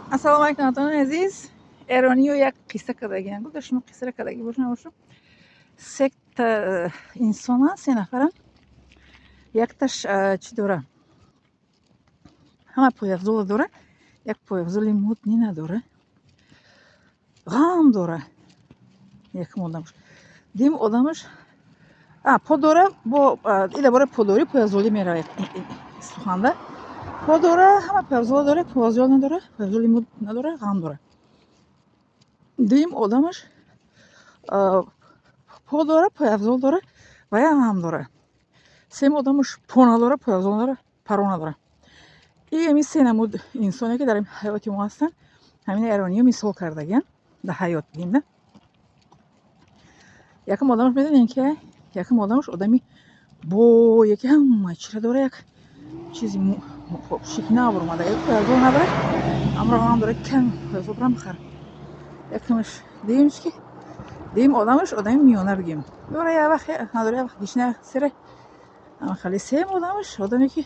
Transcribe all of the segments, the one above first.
Ассалому алайкум, ҳамватанони азиз. Эрониё як қисса кардагианд. Гуфта, шумо қиссаро кардагӣ бош, набошам. Секта инсона, се нафарам. Якташ чӣ дора? Ҳама пойафзола дора, як пойафзоли модный надора. Ғам дора. Якум одамаш. Дуюм одамаш по дора, бо ила бора подорӣ, пойафзолӣ меравад суханда. По дора, ҳама пойафзола дора, пойафзол надора, пойафзоли мод надора, ғам дора. Дуюм одамаш по дора, пойафзол дора ва ям ғам дора. Сеюм одамаш по надора, пойафзол надора, парво надора. И ҳамин се намуд инсоне, ки дар ҳаёти мо ҳастанд, ҳамин эрониё мисол кардагианд дар ҳаёт бигем, да. Якум одамаш медонем ки якум одамаш одами бое, ки ҳама чиро дора, як чизи шик набаромада, як пойафзол надора, амро ғам дора, кам пойафзол барам бихарам. Якумаш. Дуюмш ки дуюм одамаш одами миёна бигем, дора, як вақт надора, як вақт гишна сере хеле. Сеюм одамаш одаме, ки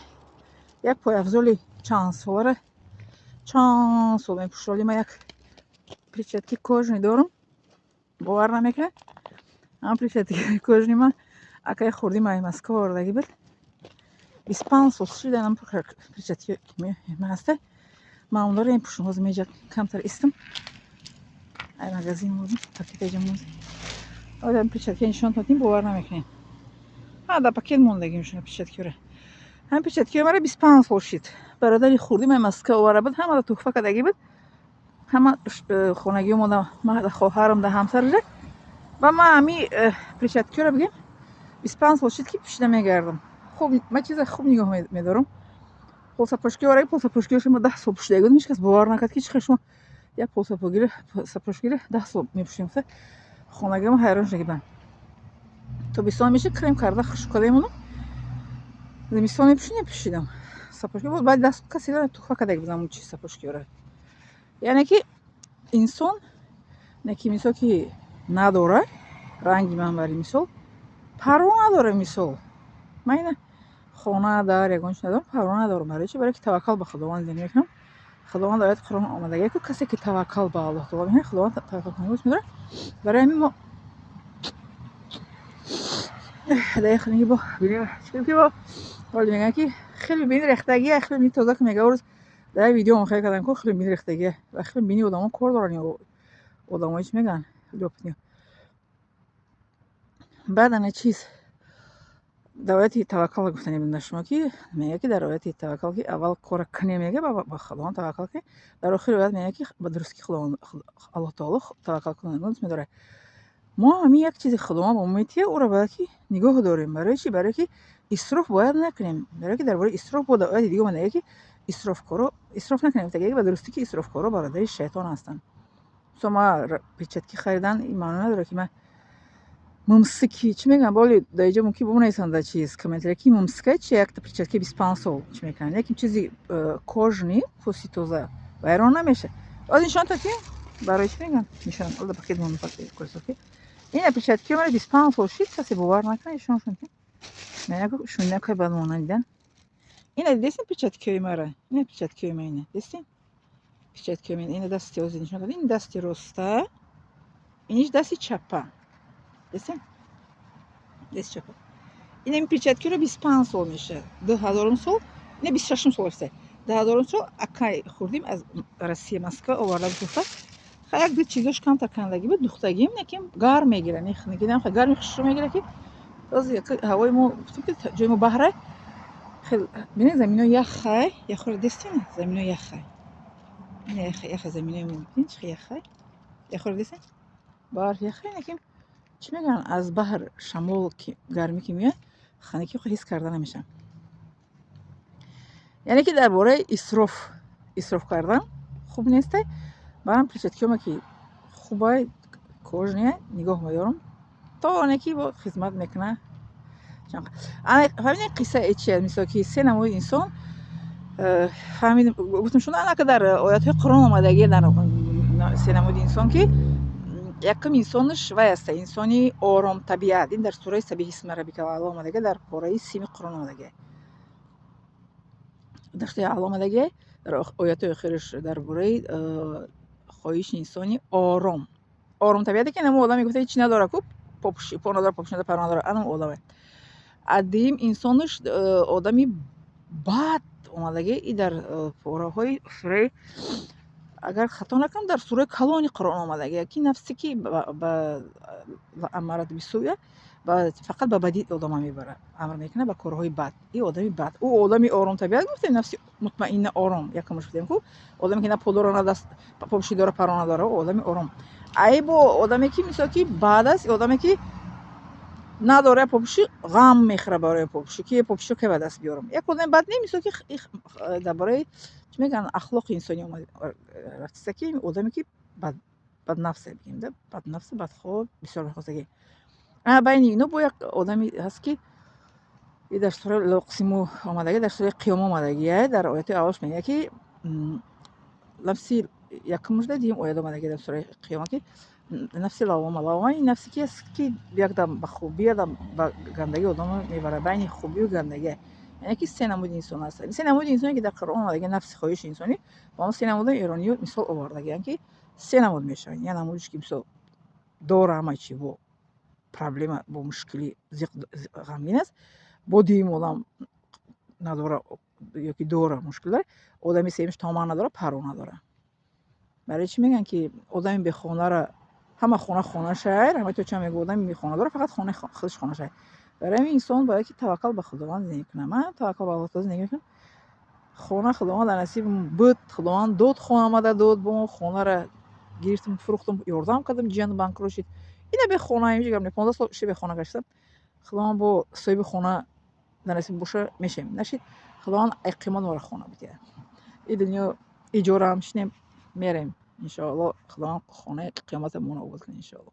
як пойафзоли чанд солара, чанд сол мепӯшад. Ҳоли ман як перчатки кожаный дорам, бовар намекунед, ҳама перчатки кожаный ман акаи хурдӣ ман Москва овардагӣ буд, 25 сол шида ам перчатки ман ҳаста, ман онро мепӯшам. Ҳозир меҷа камтар истам, ай магазин мозим, пакет эҷа мозим. Ҳозир перчатки нишон додем, бовар намекунед. Ҳа, дар пакет мондагим шуна перчаткиро. Ҳамин перчаткиро мара 25 сол шид. Бародари хурдӣ ман Москва оварда буд, ҳамаро туҳфа кардагӣ буд. Ҳама хонагиҳо монда, ман да хоҳарам, да ҳамсарша. Ва ман ҳами перчаткиро бигем, 25 сол шид, ки пӯшида мегардам. Хуб, ман чиза хуб нигоҳ медорам. Полсапожки овардаги, полсапожкиҳоша ма 10 сол пӯшида будам. Ҳеҷ кас бовар накард, ки чӣ хел шумо як полсапожкиро 10 сол мепӯшем. Гуфта, хонагиҳоам ҳайрон шуда буданд. Тобистон мешид, крем карда, хушк карда мемондам. Зимистон мепӯшид, мепӯшидам. Сапожки баъди 10 сол касе туҳфа кардаги будам чи сапожкиҳоро. Яъне ки инсон не ки мисол ки надора, ранги ман бари мисол парво надора. Мисол, ман ина хона дар ягон чи надорам, парво надорам. Барои чи? Барои ки таваккал ба Худованд зиндагӣ мекунам. Худованд дар ояти Қуръон омадагӣ ку, касе ки таваккал ба Аллоҳ таоло мекунад, Худованд таваккалкунандагош медорад. Барои ҳамин мо дар хонагӣ бо бинем ки бо ҳоли мегӯянд, ки хеле бини рехтагия, хеле бини тоза ки мега. Рӯз дар як видео мохира кардам ку, хеле бини рехтагия ва хеле бини одамо кор доранд ё одамои чӣ мегӯянд, лёпни. Баъд ана чиз дар ояти таваккал гуфтани будам шумо, ки мегӯяд, ки дар ояти таваккал, ки аввал кора кунем, мега, ба Худованд таваккал кунем. Дар охири оят мегӯяд, ки ба дурустӣ Худованд, Аллоҳ таоло таваккалкунандагон дӯст медорад. Мо ҳамин як чизи Худованд ба мо метиҳад, ӯро бояд ки нигоҳ дорем. Барои чӣ? Барое ки исроф бояд накунем. Барое ки дар бораи исроф бо дар ояти дига омада, ки исрофкоро исроф накунем, гуфтагӣ, ба дурустӣ ки исрофкоро бародари шайтон ҳастанд. Мисол, ма перчатки харидан ин маъно надорад, ки ман мумсики чӣ мегӯям. Боли дар инҷо мумкин бинависанд дар чиз комментария, ки мумсика чи якта перчатки 25 сол чӣ мекунанд. Лекин чизи кожаный, пӯсти тоза вайрон намешавад. Оз нишон дод, ки барои чӣ мегӯям, нишон ода пакет мон ки ина перчатки мара 25 сол шид, касе бовар накунад, нишоншон ки шунидам, баъд мо надидан. Ина дидестин перчаткиҳои мара? Ина перчаткиҳои ма, ина дидестин перчаткиҳои ма? Ина дасти ози нишон дод, ин дасти роста, иниш дасти чапа, дидестин, дасти чапа. Ин ин перчаткиро 25 сол мешавад, 2000-ум сол, ина 26-ум сол аст. 2000-ум сол акай хурдим аз Россия, Москва оварда гуфта. Як ду чизош камтар кандагӣ буд, духтагим, лекин гарм мегира, нехнагидам, гарми хушро мегира, ки ҳавои мо гуфтем, ки ҷои мо баҳра. Хел бинед, замино яхай, яхоро дестин, замино яхай, ина яха, яха заминои мо, бинед, чӣ яхай, яхоро дестин, барф яхай. Лекин чӣ мегӯянд, аз баҳр шамол ки гармӣ ки меояд, ханакӣ ҳис карда намешавад. Яъне ки дар бораи исроф кардан хуб несте. Барам перчаткиҳома, ки хубай, кожаные, нигоҳ медорам, то оне ки бо хизмат мекуна. Фаҳмидем қисса чи? Мисол, ки се намуди инсон фаҳмидем, гуфтем шумо, анака дар оятҳои Қуръон омадагӣ, дар се намуди инсон, ки якум инсонаш вай аста, инсони оромтабиат. Ин дар сураи Саббиҳисма раббика аъло омадагӣ, дар пораи 30-уми Қуръон омадагӣ, дар сураи Аъло омадагӣ. Дар оятҳои охираш дар бораи хоҳиши инсони ором, ором табиате, ки намо одаме гуфта, ҳеч надора ку, попуши по надора, попуши надора, паро надора, анам одаме. А дуюм инсонаш одами бад омадагӣ и дар пораҳои сураи, агар хато накунам, дар сураи калони Қуръон омадагӣ, ки нафсе ки ба амарат бисӯя, фақат ба бадӣ одама мебарад, амр мекунад ба корҳои бад. И одами бад, ӯ одами оромтабиат гуфтем, нафси мутмаинна, ором якумаш гуфтем ку, одаме ки на пул дора, на даст попуши дора, паро надора, одами ором. Ай бо одаме ки, мисол, ки бад аст, одаме ки надора попуши, ғам мехӯра барои попуши, ки попуширо ке ба даст биёрам. Як одами бад не, мисол, ки дар бораи, чӣ мегӯянд, ахлоқи инсонӣ рафтиста, ки одаме ки баднафсе бигем да, баднафсе, бадхоҳ, бисёр мехостагӣ. Байни ино бо як одаме ҳаст, ки и дар сураи Лоқсиму омадагӣ, дар сураи Қиёма омадагия, дар ояти аввалш мегӯяд, ки нафси якумушда, дуюм оят омадагӣ дар сураи Қиёма, ки нафси лавома. Лавома ин нафсе ки аст, ки якдам ба хубӣ, якдам ба гандагӣ одамро мебарад, байни хубию гандагӣ. Яъне ки се намуди инсон аст. Се намуди инсоне, ки дар Қуръон омадагӣ, нафси хоҳиши инсонӣ, ба он се намуда эрониё мисол овардагианд, ки се намуд мешаванд. Як намудиш ки, мисол, дора ҳама чи, бо проблема, бо мушкилӣ зиқ, ғамгин аст. Бо дуюм одам надора ёки дора, мушкил дора. Одами сеюмш томан надора, паро надора. Барои чӣ мегӯянд, ки одами бехонара ҳама хона хонашай? Раҳмати очам мегӯ, одами бехона дора, фақат хонаи худаш хонашай. Барои ҳамин инсон бояд ки таваккал ба Худованд зиндагӣ кунад. Ман таваккал ба Аллоҳ таоло зиндагӣ мекунам. Хона Худованд дар насибам буд, Худованд дод, хона омада дод, бо он хонара гирифтам, фурӯхтам, ёрдам кардам, ҷиян банкрот шид. Ина бехонаем, ҳеҷ гап не, 15 сол ши бехона гаштам. Худованд бо соҳиби хона дар насиб боша, мешавем, нашид, Худованд айқимат моро хона бидиҳад. И дунё иҷораам шинем, мерем, иншоалло. Худованд хонаи қиёмата моро обод кунад, иншоалло.